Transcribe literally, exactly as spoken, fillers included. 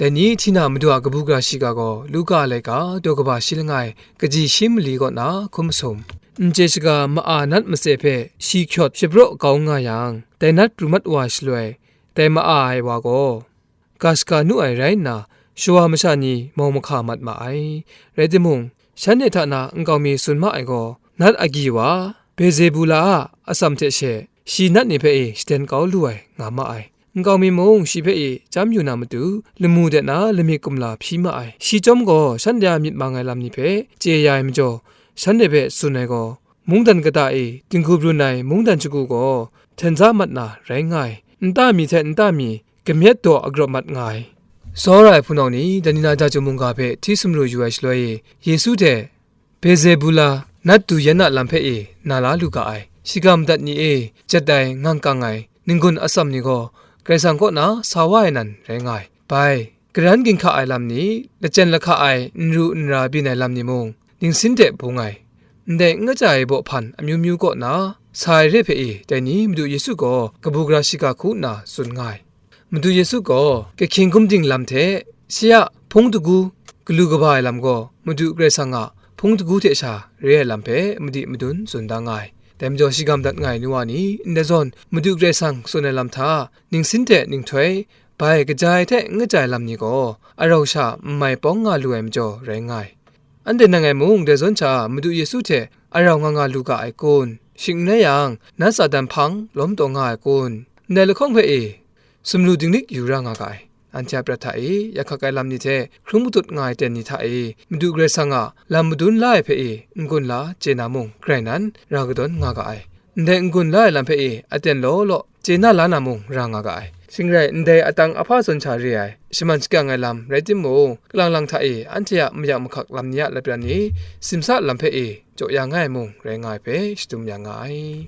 Dai ni hti na Madu a kabu gara shiga gaw Luka laika daw kaba shi langai kaji shi mali kaw na hkum masum. N chye shaga ma-a nat matse hpe shi hkyawt shapraw kau nga yang, dai nat pru mat wa shaloi, dai ma-a ai wa gaw, ga shaga nu ai rai nna, shawa masha ni mau mahka mat ma ai. Rai timung, shanhte hta na nkau mi tsun ma ai gaw, nat agyi wa, Bezebula a atsam hte she, shi nat ni hpe e shaden kau lu ai, nga ma ai. Nkau mi mung shi hpe e chyam yu na matu, lamu de na lamik kumla hpyi ma ai. Shi chyawm gaw, shanhte a myit mang ai lam ni hpe chye ya ai majaw, shanhte hpe tsun ai gaw, mungdan kata e dinghku brun ai mungdan shagu gaw, hten za mat na rai nga ai. Nta mi hte nta mi kamyet daw agrawp mat nga ai. Tsawra ai hpunau ni, dai ni na Jahtum mungga hpe hti sumru yu ai shaloi e, Yesu hte Bezebula nat du yan a lam hpe e na la lu ga ai. Shiga madat ni e jet ai ngang kang ai n-gun atsam ni gaw, Karai Kasang kaw na sa wa ai nan rai nga ai. Bai, karan ginhka ai lam ni, lachyen lahka ai n ru n ra byin ai lam ni mung, ningsin hte bung ai. Ndai n kaja ai baw hpan amyu myu kaw na sa ai re hpe e, dai ni Madu Yesu gaw kabu gara shiga hku nna tsun nga ai. Madu Yesu gaw kahkying gumding lam hte, shi a hpung dagu galu kaba ai lam gaw, Madu Karai Kasang a hpung dagu hte sha re ai lam hpe madi madun tsun da nga ai. Dai majaw, shiga madat nga ai nu wa ni, ndai zawn Madu Karai Kasang tsun ai lam hta, ningsin hte ninghtoi, bai kaja ai hte n kaja ai lam ni gaw, arau sha n mai pawng nga lu ai majaw rai nga ai. Anhte nang e mung dai zawn hta Madu Yesu hte arau nga nga lu ga ai kun? Shing n rai yang, na Satan hpang lawm taw nga ai kun? Ndai lahkawng hpe e, sumru dinglik yu ra nga ga ai. Anhte a prat hta e, yahkak ai lam ni hte hkrung matut nga ai ten ni hta e, Madu Karai Kasang a lam madun la ai hpe e, n-gun la chye na mung, grai nan, ra kadawn nga ga ai. Ndai n-gun la ai lam hpe e, aten law law chye na la na mung, ra nga ga ai. Shing rai, ndai atang ahpa zawn sha re ai, shaman shakang ai lam rai timung, kalang lang hta e, anhte a mayak mahkak lam ni a lapran e, simsa lam hpe e, jaw ya nga ai mung, rai nga ai hpe shadum ya nga ai.